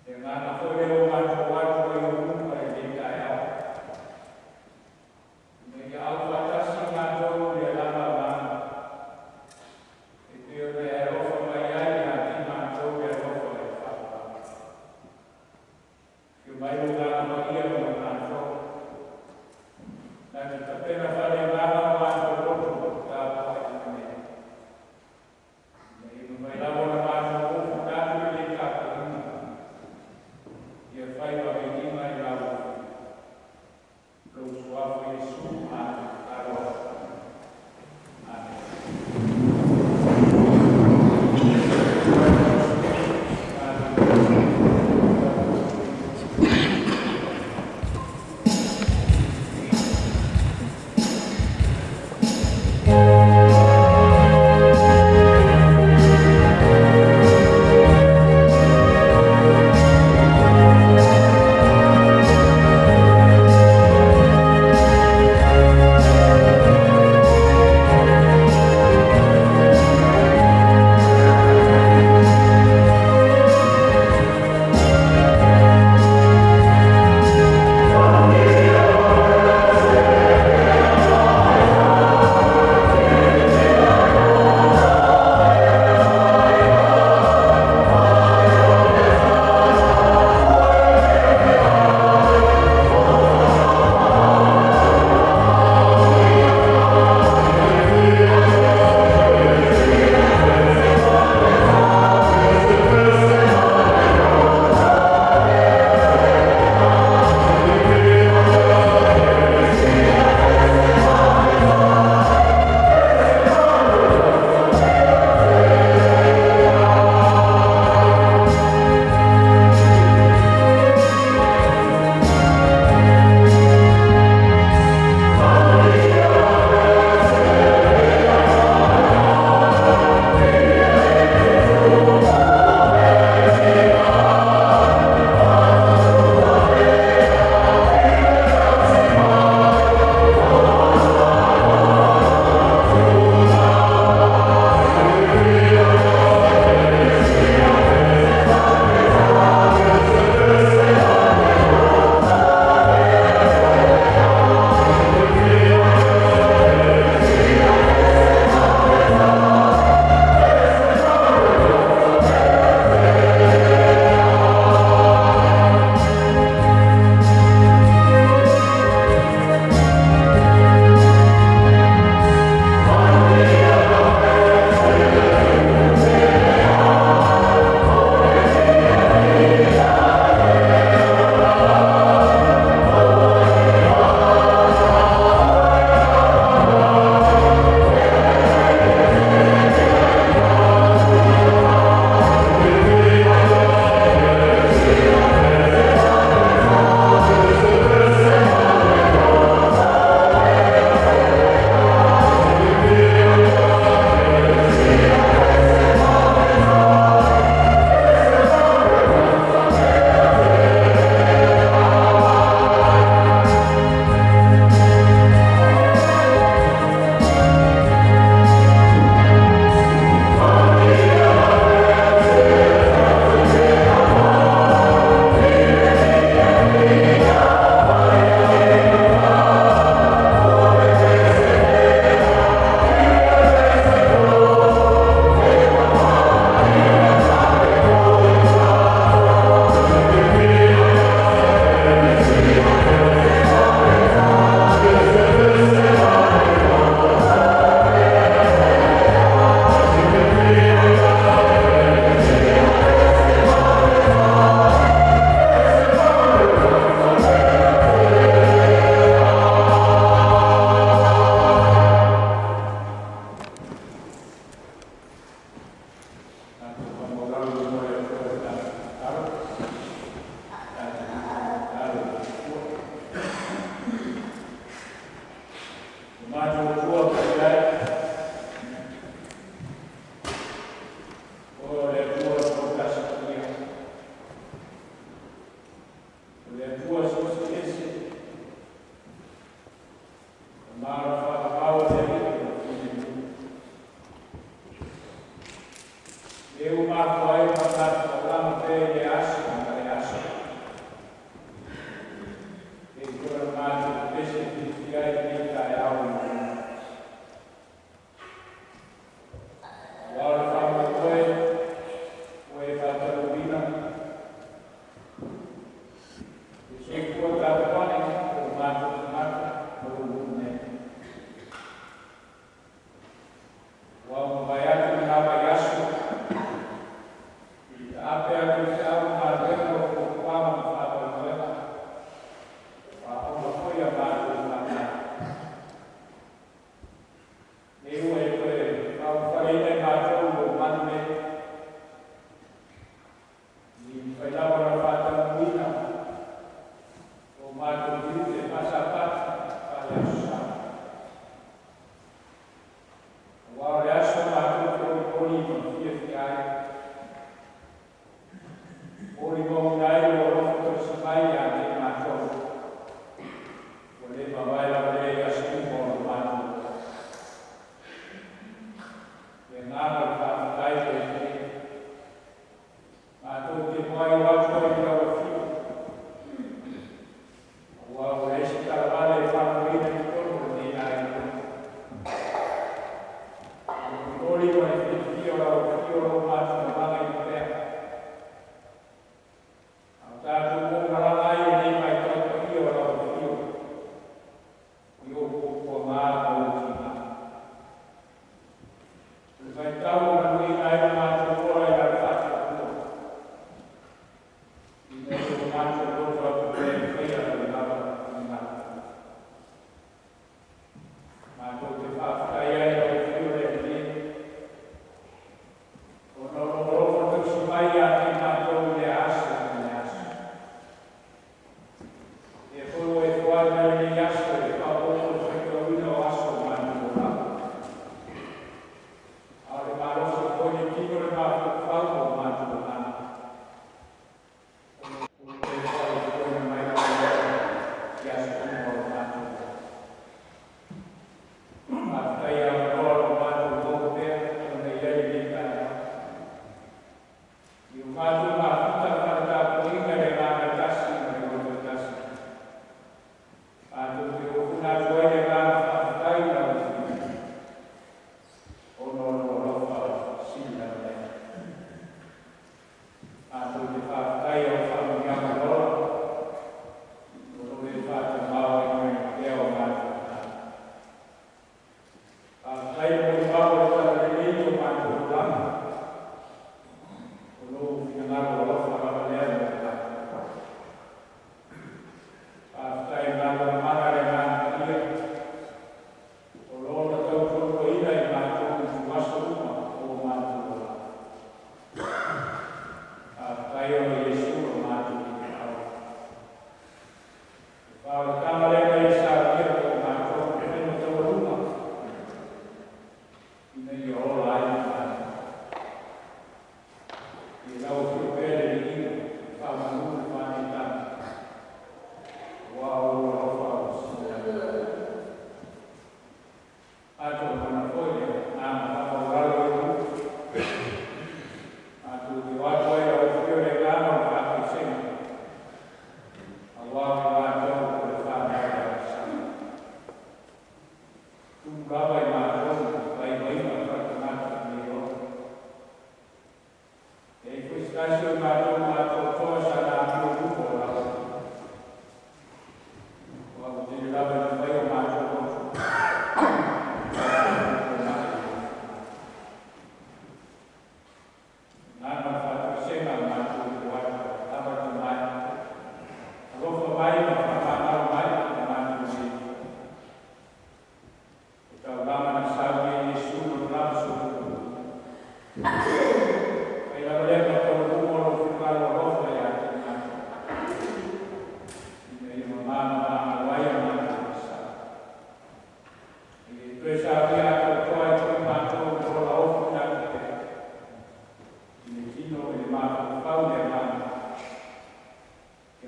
Le agaga foi lea ua matou o atu ai i ou luma i lenei taeao, ina ia aufaatasi matou i le alaga o lagi, e pei ona e alofa mai ai ia te i matou i le alofa e faavavau. Afio mai lou Agaga Paia ma matou, na te tapena faale-agaga o matou loto mo le tapuaiga nei, ina ia mafai lava ona matou ofu atu i lenei tapuaiga, ia fai ma viiga i lau lou Suafa Iesu matou tatalo atu. Amene. Tatou faamaualalo i luma o le Atua i le tatou tatalo. Tatou tatalo i le Atua. Lo matou Atua paia e, Oe o le Atua Toatasi Paia, o le Atua Silisili Ese, Tama o le faavavau o le Alii ma le Filemu. E ua mafua ai ona tatou taulaga pea i lea aso ma lea aso.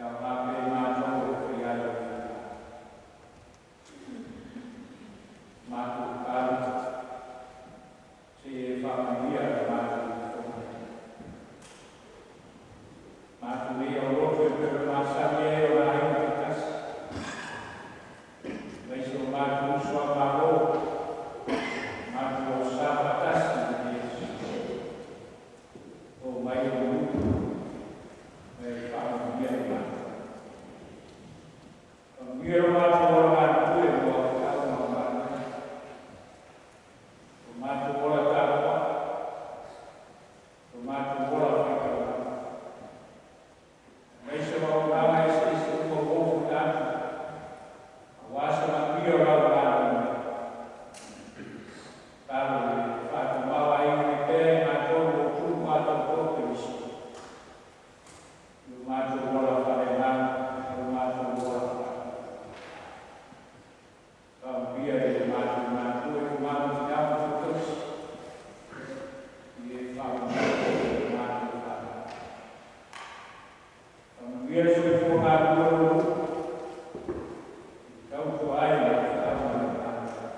E aoga pea i matou e faia ai Ou finagalo. Matou tatalo, se i e faamanuia i le matou fono nei. Matou nei aulotu e pei ona masani ai ona aiga taitasi, aemaise o matou uso a Malo, matou aosa faatasi i lenei aso. Oo mai ou upu ma e faamanuia i matou. Faamanuia lo matou ola galulue mo au feau ma au galuega. Lo matou ola tapuai, lo matou ola faitaulaga. Aemaise o auaunaga eseese uma ua ofoina atu, aua se manuia o lau galuega. Tatalo ia e faatamaoaiga mai pea i matou lou tupu atoatoa o Keriso. I lo matou ola faaleagaga ma lo matou ola faale. Faamanuia i o matou matua i tama ma tina ma tausi. Ia e faamanuia foi i le matou fanau. Faamanuia le soifua galulue o lou nuu. E tautua ai i lau feau ma lau galuega.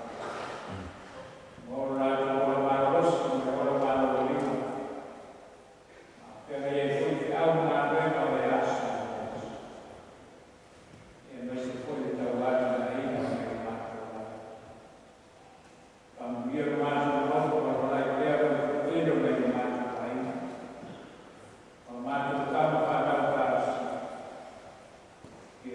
Maua lo latou ola malolosi ma le ola malololima. A feagai ai foi feau ma galuega o le aso ma le aso. Aemaise foi le tauatiaeina o nai o matou aiga. Faamanuia lo matou nonofo malamalai pea ma le toatele o nai o matou aiga. Ma o matou tama fanau talosia. Ia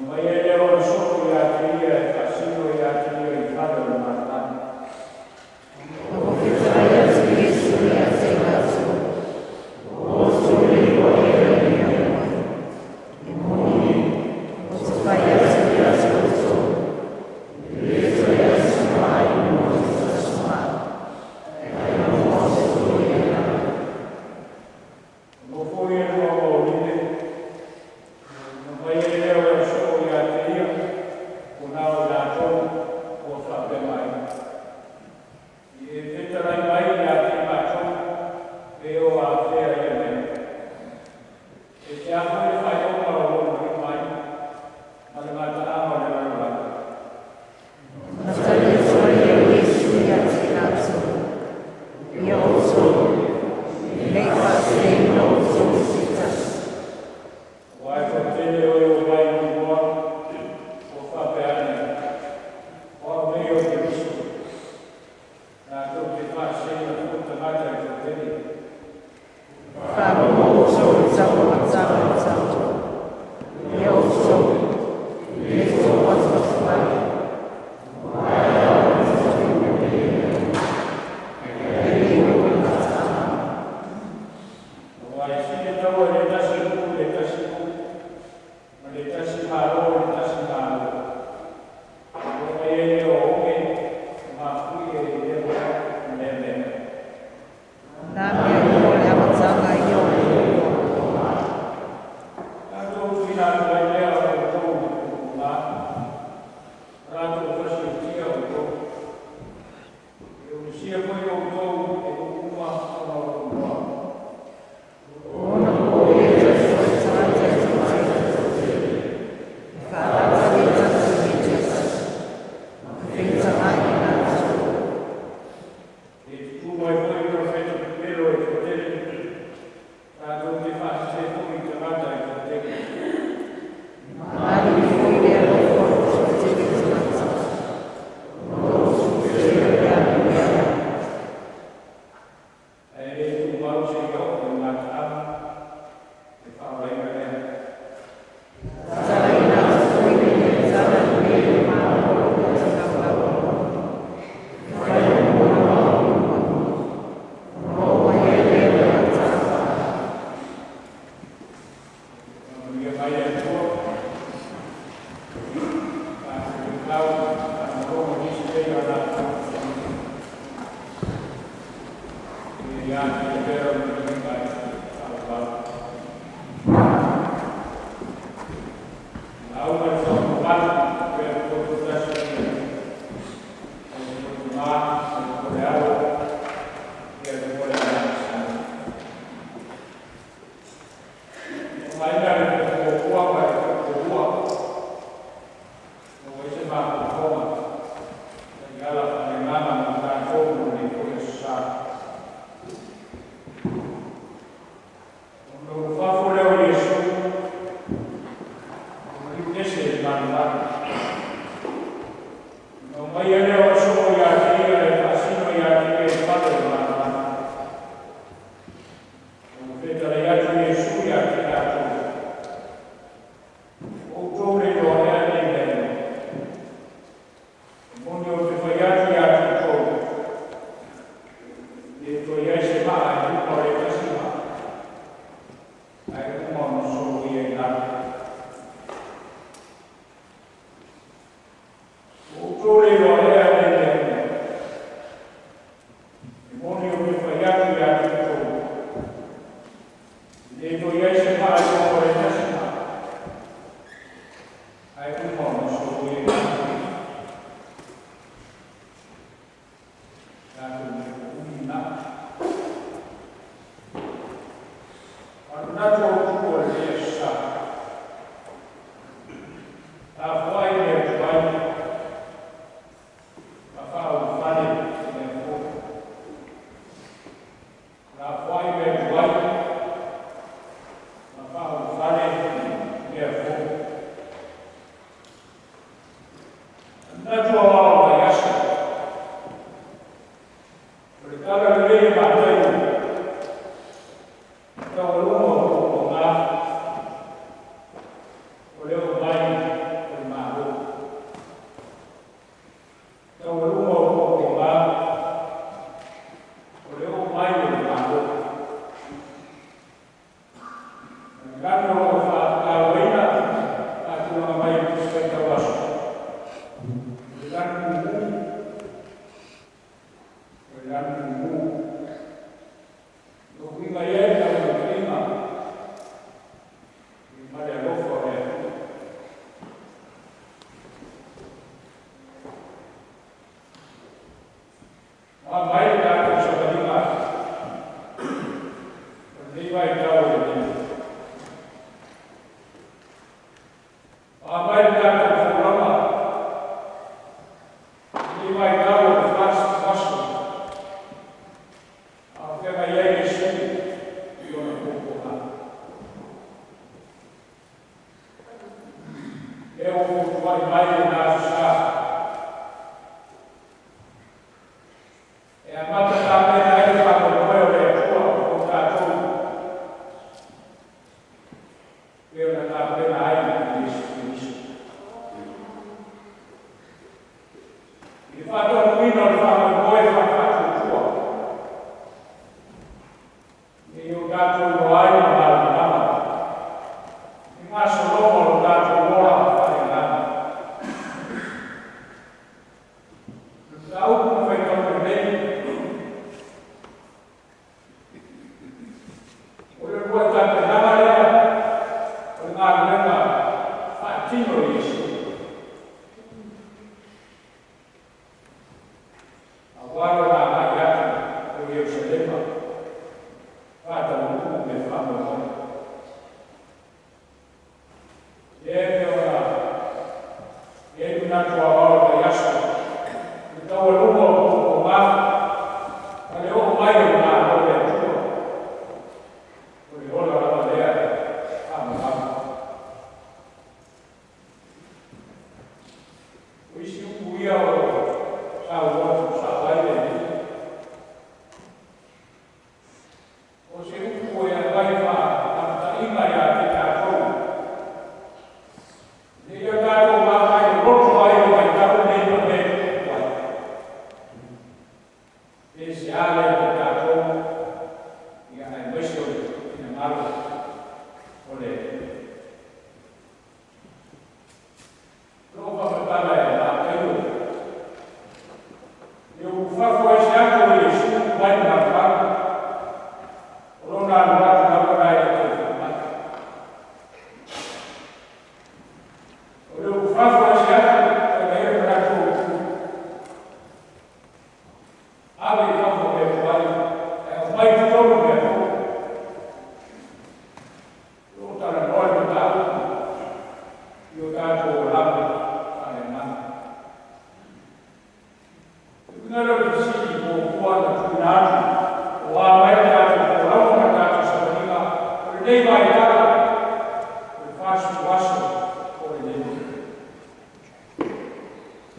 Mai e leo o le sopo ia te Manatu aoao o le aso. O le tala lelei e Mataio, taualuga o puapuaga, o le oo mai o le Malo. Taualuga o puapuaga, o le oo mai o le Malo. O le lanu o lo o faatauaina faatulaga mai e Tusi Faitau Aso, o le lanu mumu, o le lanu mumu. O uiga i ai taumaitaiga ma le alofa o le Atua. A mai le tatou savaliga o lenei vaitau o lenei. A mai le tatou folauga lenei vaitau o le 40 aso a o feagai ai Iesu i ona puapuaga. Lea ua fotuai mai lena aso sa e amata tapena ai le faamoemoe o le Atua mo tatou e ona tapena ai Iesu Keriso. I le faataunuuina o le faamoemoe faafaatuatua ne i o tatou iloa ai ma malamalama i gasologa o lo tatou ola faaleagaga. O le mataupu na faitauina nei, o le uluai tapenaga lea o le galuega faatino e Iesu. Aua lona agai atu o Ierusalema, faataunuu le faamoemoe. Lea e pei ona i ai manatu aoao o le aso, le taualuga o puapuaga, ma le oo mai o le Malo o le Atua. O le ola lava lea faamamama. O isi upu ia o saunoa tuusao ai le Alii. O se upu e aumai faataputaina ia te tatou. Ne i o tatou vaavaai loloto ai i le vaitau lenei ma mea e tutupu ai. Pe se a lea mo tatou, ia aemaise o le finagalo o le Atua. O lo o faamatala e Mataio, le ulufafo ese atu o Iesu mai le malumalu, o lona alu atu lava na e le toe foi mai. O le ulufafo ese atu, fai mai ai le manatu o upu, ave i fafo mea tuai, ae aumai i totonu mea fou. O lo o talanoa le mataupu i o tatou olaga faaleagaga. Le uiga lea o le fesili muamua na tuuina atu, o a mai le tatou folauga ma le tatou savaliga o lenei vaitau o le 40 aso o lenei.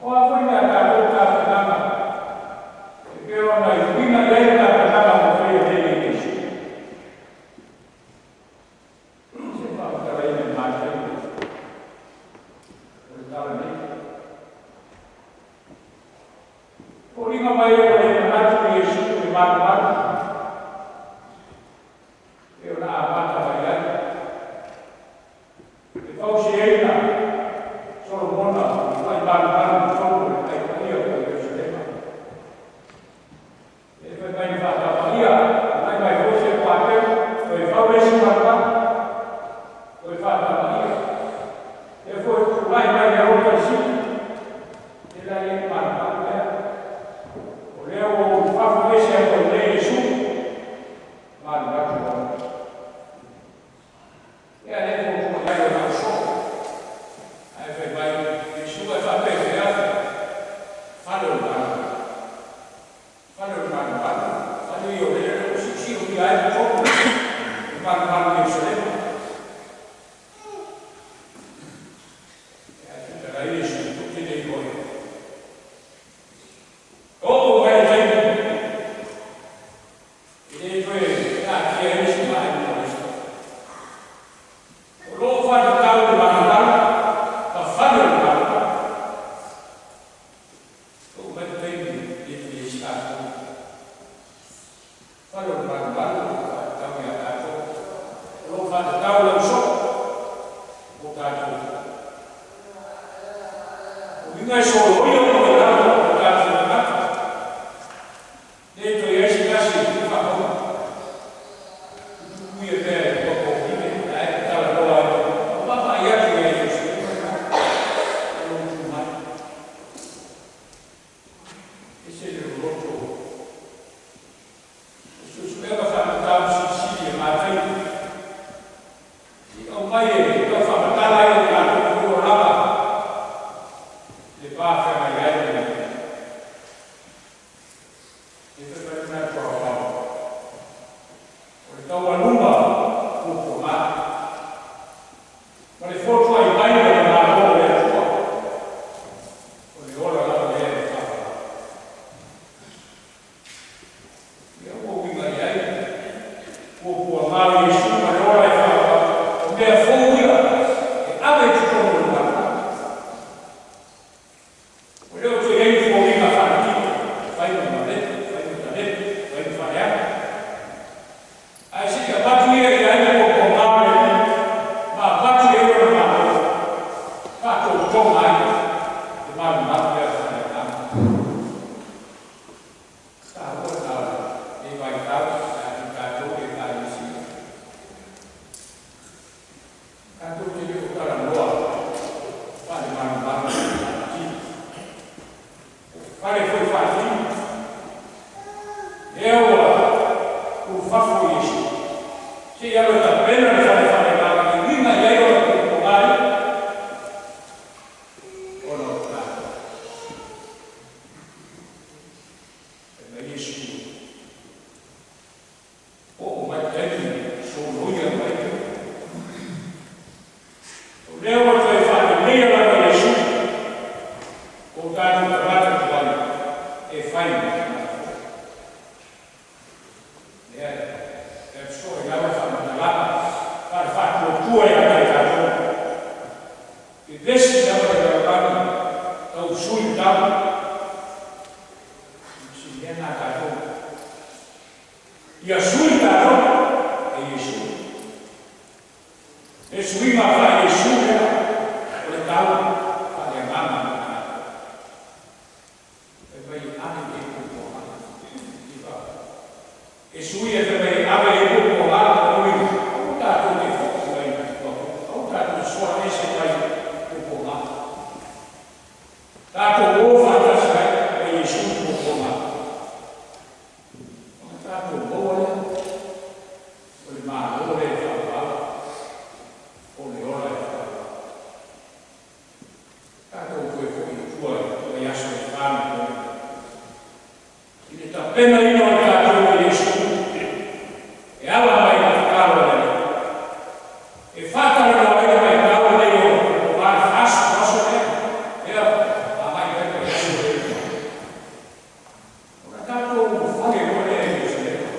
O a foi le tatou tapenaga, e pei ona i uiga i ai le tapenaga na faia nei e Iesu. Se faamatalaina e Mataio o le tala nei. Foliga mai ua le manatu Iesu i le malumalu, e ona amata mai ai. E fausiaina Solomona mai malumalu i totonu o le tai paia o Ierusalema. E fai mai na faatapaia, mai mai foi se puateu, toe fau le isi malumalu, toe faatapaia. E foi tulai mai le Herota i Sili, e la i ai malumalu lea. O lea ua ulufafo ese atu ai nei. Uiga e soloia o i lalo o tatou tagata. Le toe i ai se tasi e tuufaatauga. Tutupu ia mea e tuapaulile, ae talanoa ai. Ua vaavaai atu i ai Ierusalema lena, o lou tu mai. Ese le loloto o suesuega faamatau silisili e mataia. I aumai e tau faamatala ai o tatou i olaga le va feagai ai ma le Alii. E fai mai le manatu aoao, o le taualuga puapuaga ma le fotuai mai o le Malo o le Atua, o le ola lava lea e faavavau. Ia ua uiga i ai puapuaga o Iesu ma le ola e faavavau, o mea fou ia e ave i totonu o le lalolagi. Ua le o toe i ai ni foliga faaletino, fai ma maleta, fai ma tanepe, fai ma faaleaga. Ae se i avatu ia i ai le puapuaga o le Alii ma avatu i ai lona Malo, faatoutoga ai le malumalu lea faaleagaga. Taua lena o lenei vaitau ia te tatou i Ekalesia. Tatou te le o talanoa faalemalumalu faaletino. Fale foi faaletino. Lea ua ulufafo Iesu. Se i alu e tapena le fale faaleagaga e uiga i ai ona puapuaga ia. Ona o tatou. Fai mai Iesu, oo mai le taimi soloia mai. O lea ua toe faaleleia lava Iesu o tatou tagata tuai e fai ma tagata fou. Lea e feso'o lava faamatalaga faale-faatuatua ia te tatou. Vevesi lava le lalolagi tau sui tau. Se mea na tatou. Ia sui tatou e Iesu. Le suiga faa Iesu lea o le tau faaleagaga ma tatou. Fai mai ave i ai puapuaga. E sui e fai mai ave i ai puapuaga o uiga. Aua tatou te fo'i mai aua tatou te sola ese mai puapuaga. Tatou o faatasi ai ma Iesu i puapuaga. Ona tatou maua lea o le Malo lea e faavavau, o le ola e faavavau. Tatou toe fo'i i tua i aso e 4 na tuanai. I le tapenaina o tatou e Iesu e ala mai i le tatalo a le Alii. E faatalanoa ai le vaitau lenei o puapuaga le 40 aso lea, lea agai mai le vaiaso lea. Ona tatou ulufale loa lea i Ierusalema,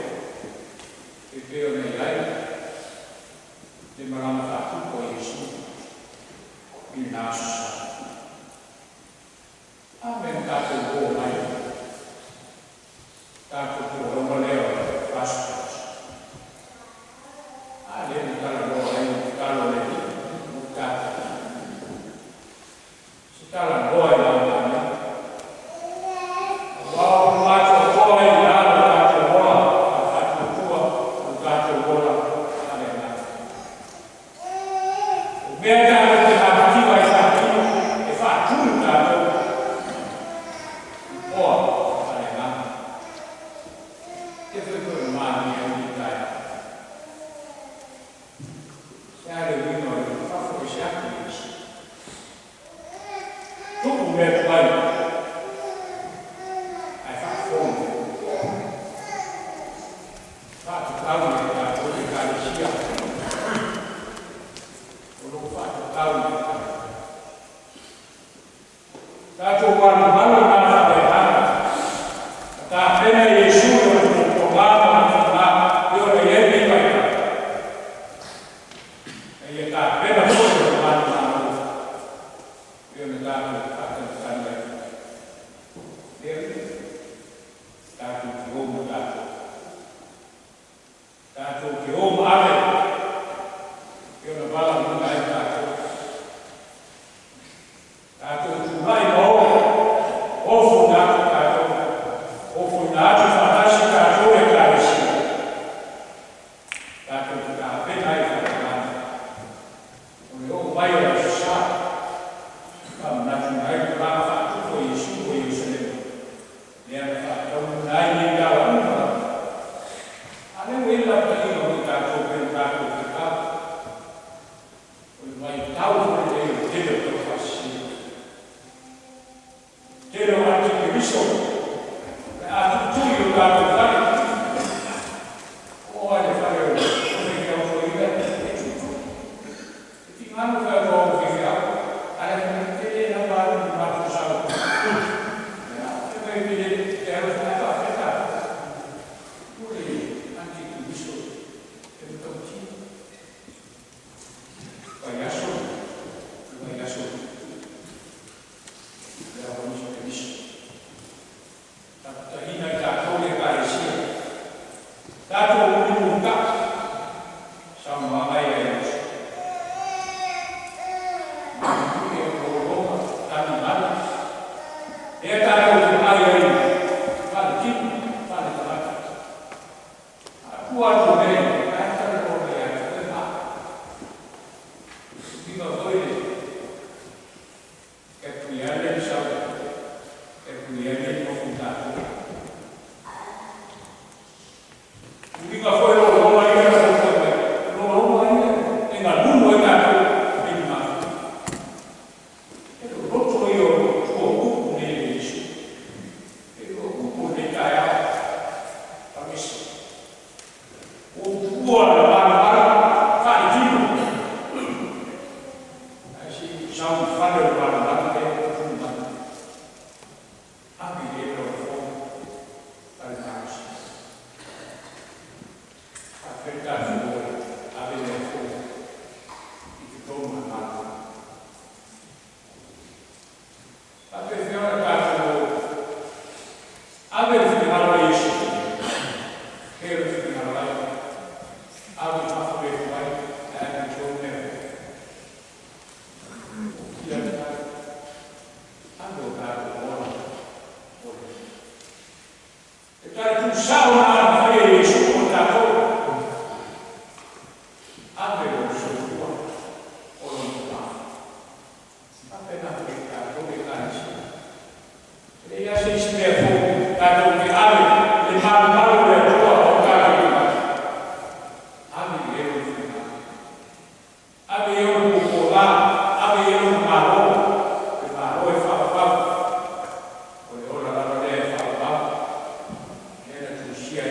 e pei ona i ai le malaga faatupu a Iesu i lena aso Sa. Amen. Tatou o mai tatou toloma lea o le 40 aso. A lea na talanoa ai le tatalo a le Alii mo tatou. Se talanoa e maumamea. Aua o le matoatoa ai i lalo o tatou ola faatuatua o tatou ola faaleagaga. O mea tatou te matativa ai faatino e faatunu tatou i oa faaleagaga. Te foi foi o mani ai i taeao. Se a le uiga o le fafo e se atu Iesu. Tupu mea tuai ae faafofoga. Faatatau i le tatou Ekalesia. O loo faatatau i le tatou. Tatou malumalu na faaleagaga. Tapena Iesu i ona puapuaga ma ona faga e ona i ai nei vaitau. E ia tapena foi o le malumalu e ona tatou faatalitali ai. Lea tatou te o ma tatou. Tatou te o ma ave e ona valaauina ai tatou. Tatou tulai ma o Tele o antikeriso pe a tuitui i o tatou fale. Oo lava i le fale o le faifeau toeaina e tuitui. E tiga ona fai atu o au o le faifeau, ae tele lava alu i le matou sau. Ia, fai mai pe le pe alu atu ae faapefea tatou. O le antikeriso e matautia. Vaiaso le vaiaso le au antikeriso. Taputaina i tatou le Ekalesia, tatou mulimulita'i saunoaga ia e Iesu. Malie o lologa taligalu lea tatou te vaai ai faaletino, faaletagata. A tua atu o mea ia, ae a talanoa mai ia te oe ma au. Uiga foi le Kaprieli na sau, Kaprieli e nofo ma tatou. Uiga foi lologa ia na fuafua mai, o lologa ia e galulu ai tatou i le mafuta. E loloto ia o tua o upu nei e Iesu. E o upu o lenei taeao, aveese. Ua ou tuua le malumalu faaletino. Ae se i ou sau i le fale o le malumalu lea e tu mai. Ave i ai lau lafoga a le malosi. Faapea le tatou o e ave le lafoga i totonu o le Malo. Faapefea ona tatou o ave le finagalo o Iesu. Pea le finagalo ai. Ave i fafo le mai, ae ave i totonu mea fou. Ia le ave o tatou ola o le E tali tuusao na mafai e Iesu mo tatou. Ave lou soifua o lona tama. Faapena foi tatou le Ekalesia. E leai lava se isi mea fou tatou te ave le malumalu o le Atua o tatou tagata. Ave i ai lona finagalo. Ave i ai ona puapuaga, ave i ai lona Malo. Le Malo e faavavau. O le ola lava lea e faavavau. Lea na tusia ai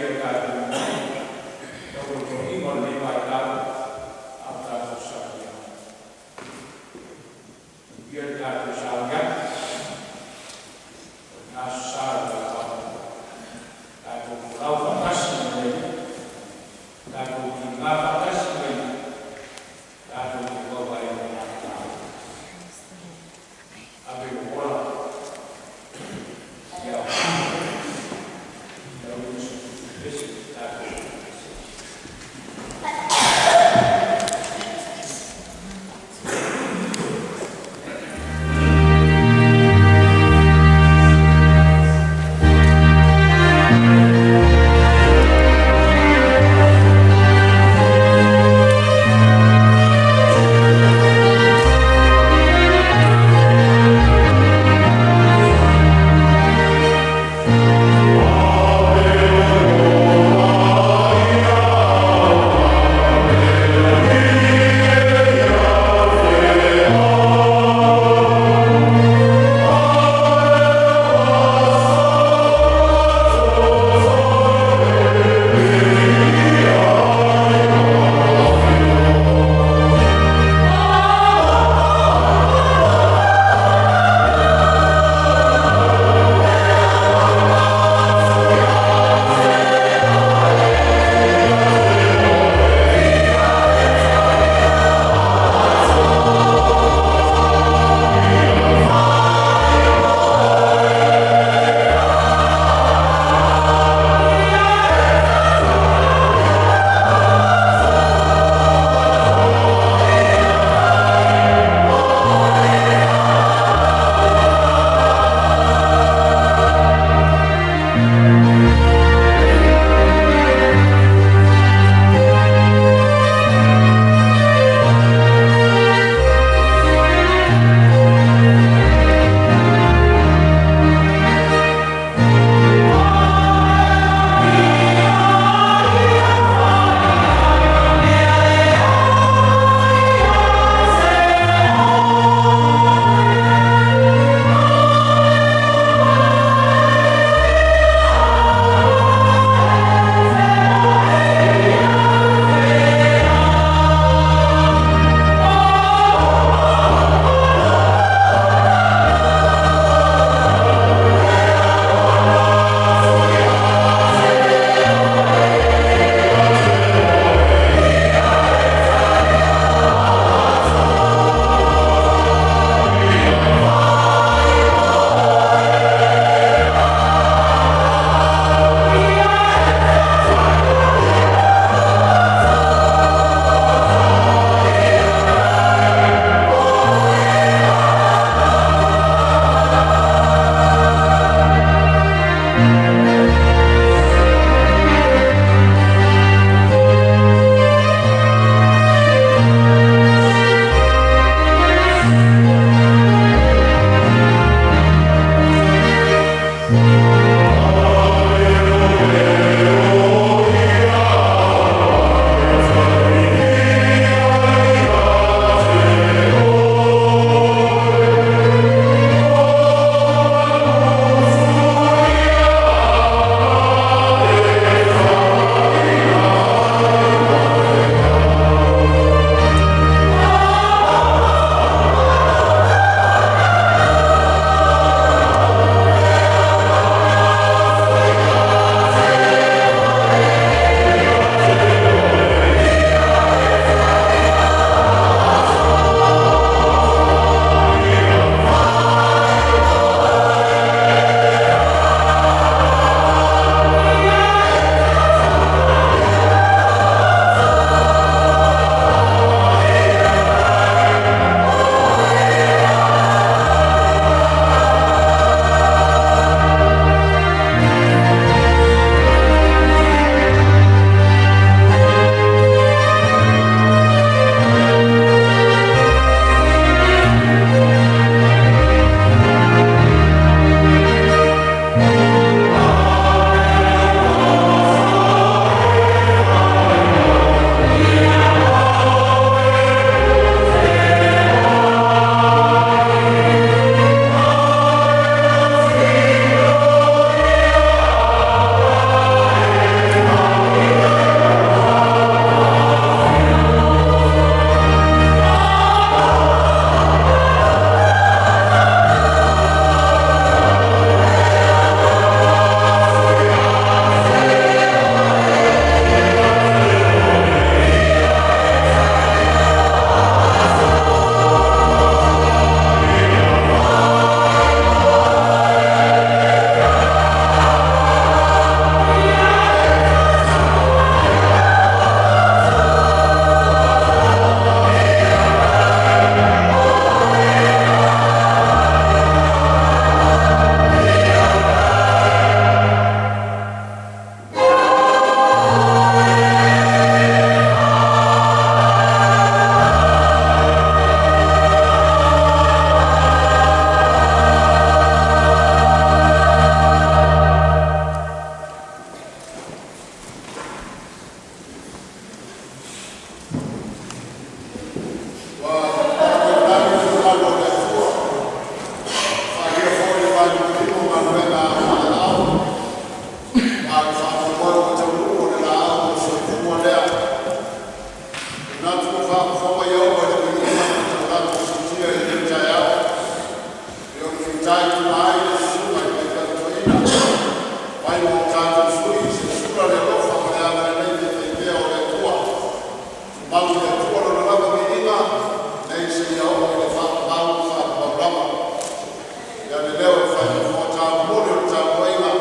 Ia le leo e fai ma fofoga taumolimoli o le tapuaiga,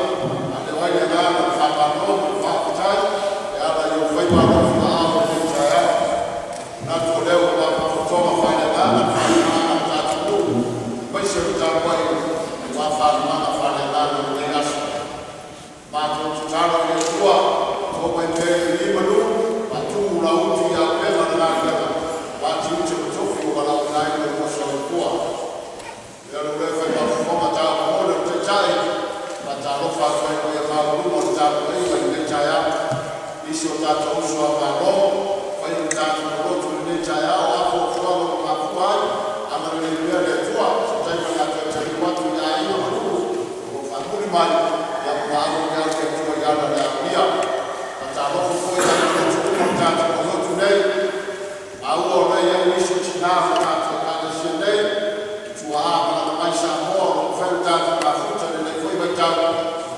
a leo ai le agaga o le faamalo ma le faafetai e ala i ou faiva alofi i lenei taeao. E manatu o lea ua mafutoga faaleagaga le faafofoga a le tatou atunuu aemaise o le tapuai aua faalumaga faaleagaga o lenei aso. Matou tatalo i le Atua to mai pea i le manu ma tumu lauti i auupega o le galuega aua tiute ma tofi ua valaauina ai lo oulua soifua. Avea lou leo e fai ma fofoga taumolimoli o le Taitai, e faatalofa atu ai i le paia maualuga o le tapuaiga i lenei taeao i si o tatou uso a Malo ua fai le tatou lotu i lenei taeao. O a fuafuaga ua mafua ai, agalelei pea le Atua, fesootai ma le atoa e taliu atu i aiga ma nuu o lo o faamuli mai, ia maua atu le Atua i ala o le amuia. Faatalofa foi i aiga lotu uma o le tatou aulotu nei, maua o lo o i ai nisi o tina o le tatou Ekalesia nei, o tuaa malaga mai Samoa o lo o mafai ona tatou mafuta i lenei foi vaitau.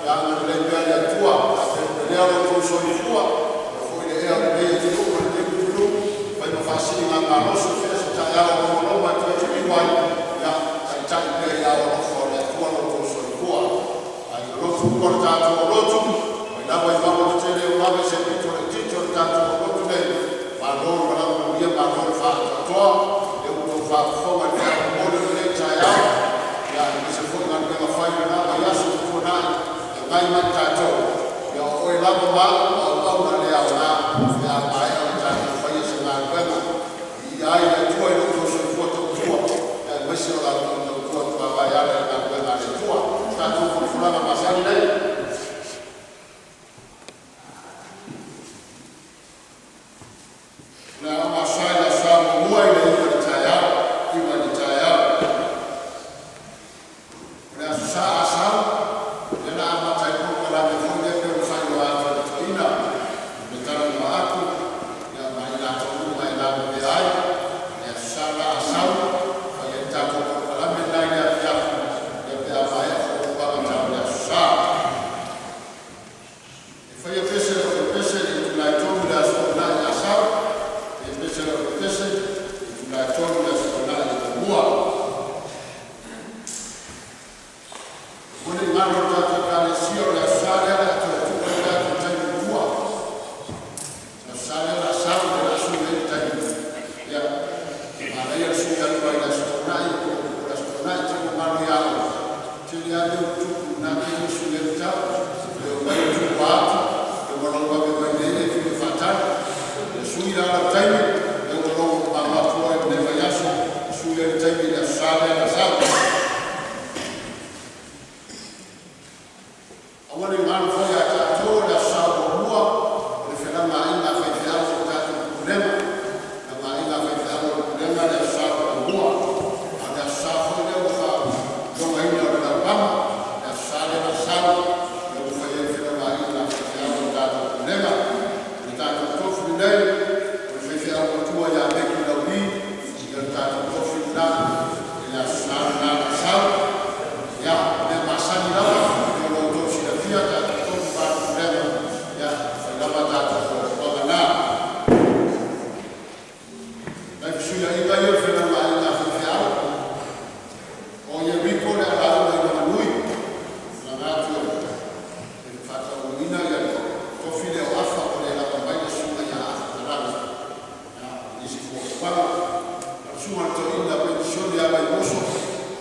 Ia agalelei pea le Atua, faapenapea lo outou soifua ia foi le ea o lenei atunuu ma lenei pitonuu e fai ma faasiligamalosi. O fea se taeao ua lomaloma e toe taliu ai, ia taitai pea i aao alofa o le Atua lo outou soifua. Aiga lotu uma o le tatou aulotu, mai lava i mauga tetele e oo lava i se pito laitiiti o le tatou aulotu nei, malo le malaga manuia, malo le faatoatoa. O lea ua outou faafofoga i le feau momoli o lenei taeao, aemaise foi galuega fai i lena vaiaso ua tuanai e agai mai i tatou. Ia o oe lava ma au o auauna le aoga pe a maea ona tatou faia se galuega. Viia ai le Atua i lo outou soifua tautua aemaise o la outou tautua tuavae ala i le galuega a le Atua. O tatou folafolaga masani nei. O le a oo aso Sa i le aso Sa muamua i le 9:00 i le taeao, 9:00 i le taeao. O le Aso Sa a sau, lea o le a amata ai le polokalame foi lea pei ona faailoa atu e le Toeaina mo le talanoa atu ma i latou uma e galulue ai. O le Aso Sa la a sau, fai ai le tatou polokalame lena i le afiafi pe a maea fuafuaga tau le Aso Sa. E faia pese a le aufaipese i le itula e 3:00 i le Aso Toonai a sau, faia pese le aufaipese i le itula e 3:00 i le Aso Toonai muamua. Aua ne i galo i le tatou Ekalesia o le Aso Sa lea o le a toe tuu ai le tatou taimi i tua. O le Aso Sa lea o le a sau lea o le a sui ai le taimi, ia, e manaia le sui atu ai i le Aso Toonai po o le Aso Toonai tele na galo ia au, tele lava mea ua tupu i lena taimi e sui ai le tau, e omai e tua atu ma lou vave mai nei e fia faatali. Ia sui la lou taimi lea ua logo atu oe i lenei vaiaso e sui ai le taimi i le Aso Sa lea o le a sau. Aua ne i galo foi ia i tatou o le Aso Sa muamua o le felagaaina a faifeau o le tatou Pulega, felagaaina a faifeau a le Pulega le Aso Sa muamua. A o le Aso Sa foi lea ua faailogaina o le Laupama, le Aso Sa lea o le a sau lea ua fai ai le felagaaina a faifeau a le tatou Pulega. O le tatou tofi lenei o le faifeau matua ia Meki Lauli, ia o le tatou tofi lena i le Aso Sa lena o le a sau. Ia, o mea masani lava mo lo outou silafia, tatou tofi faale-Pulega, ia e fai lava a tatou fuafuaga na. Nai fesuiaiga ia o le felagaaina a faifeau. O Ieriko le a lauga i lona nui, malaga atu e faatauaina le tofi lea o Afa ua le lava mai le susuga ia Afa Talaga i nisi fuafuaga. A o le susuga i le toeaina Penisione ia Vaimoso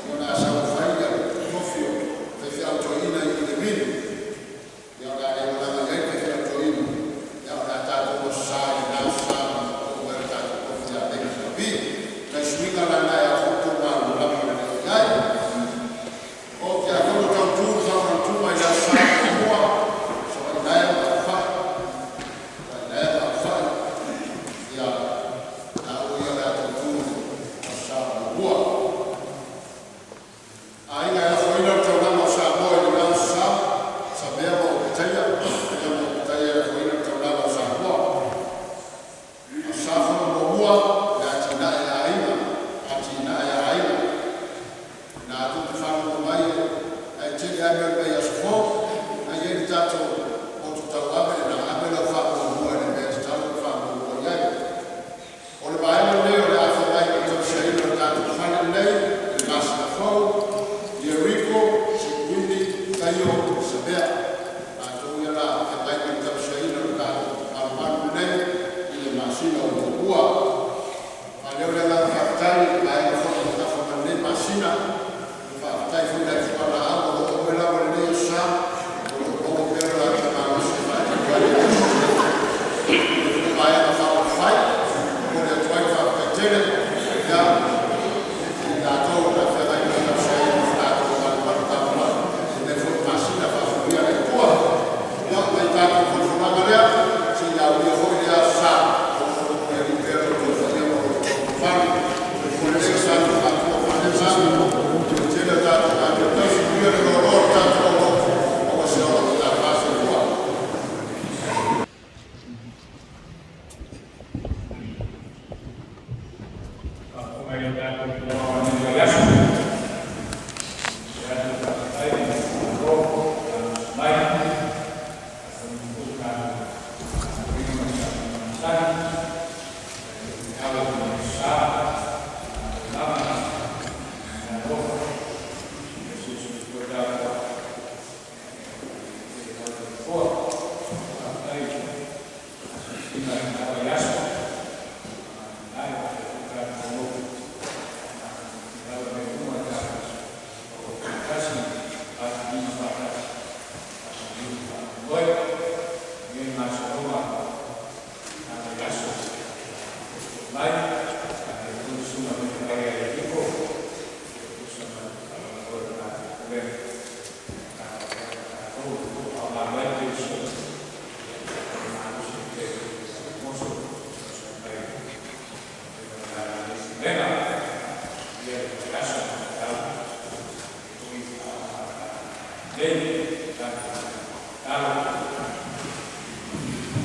o le a sau e fai le tofi o le faifeau toeaina i le mili. Ia o le a le malaga i ai le faifeau toeaina, ia o le a tatou Aso Sa i lena Aso Sa i le oo mai o le tatou tofi ia Meki Laui. O nai suiga la na e ao foi ona outou malamalama lelei i ai. O Tiakono Toeaina ma faautuga i le Aso Sa muamua, Fesoagai Naea ma Aufai, Fesoagai Naea ma Aufai, ia taua ia o le a tautu i le Aso Sa muamua. Aiga e afoina le taulaga o Samoa i lena Aso Sa, Samea ma Opetaia, Samea ma Opetaia e afoina le taulaga o Samoa. Aso Sa Fono muamua, o le atinae a aiga, atinae a aiga. Na tou te faalogologo mai ae tele lava mea o le vaiaso fou. Na i ai le tatou motu tauave lena, ave lau faamuamua i le mea e tatau ona faamuamua i ai. O le vaega lenei o le a feagai ma le tausaiaina o le tatou fale lenei i le masina fou. Ieriko Io Savea, latou ia na feagai ma le tausaiaina o le tatou malumalu lenei i le masina o Muamua. Faaleo le agaga faafetai i le vaega foi o nafa ma lenei masina. Faafetai foi i le fualaau o lo o aumaia lava i lenei aso Sa, o lo o maua pea lo latou malosi e faatino ai le lenei Vaega Faaupufai. E momoli atu ai le faafetai tele ia i latou na feagai ma le tausaiaina o tatou malumalu tapuai i lenei foi masina. Faamanuia le Atua. Ia, o le tatou folafolaga lea seia aulia foi lea aso Sa, o lo o aloaia pea lo outou paia ma lo outou mamalu. Soifua lelei o tatou matua faaleagaga, le tele o tatou galuega tausi, manuia le loaloa o le tatou atunuu, maua se ola matata. Soifua. Faafofoga i le tatou Fono i lenei aso. E atu faafetai i le Malo malolosi mai, atonu foi o tatou tapuaiga ma le tapuaiga masani e ala i le sa tatou lava ma le alofa e soifua tapuai e lau soifua. Faafetai i asiasiga i lena vaiaso ai o tatou nonofo lava mea uma tatou faatasi faatulima faatasi faamoemoe ia gasologa na vaiaso mai e susuga mai ai iko tusa ma le tatou pulega tatou faaaoga mai le malosi te moso mai pulega ia vaiaso tau nei tatou talo.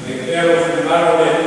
Pea lou finagalo.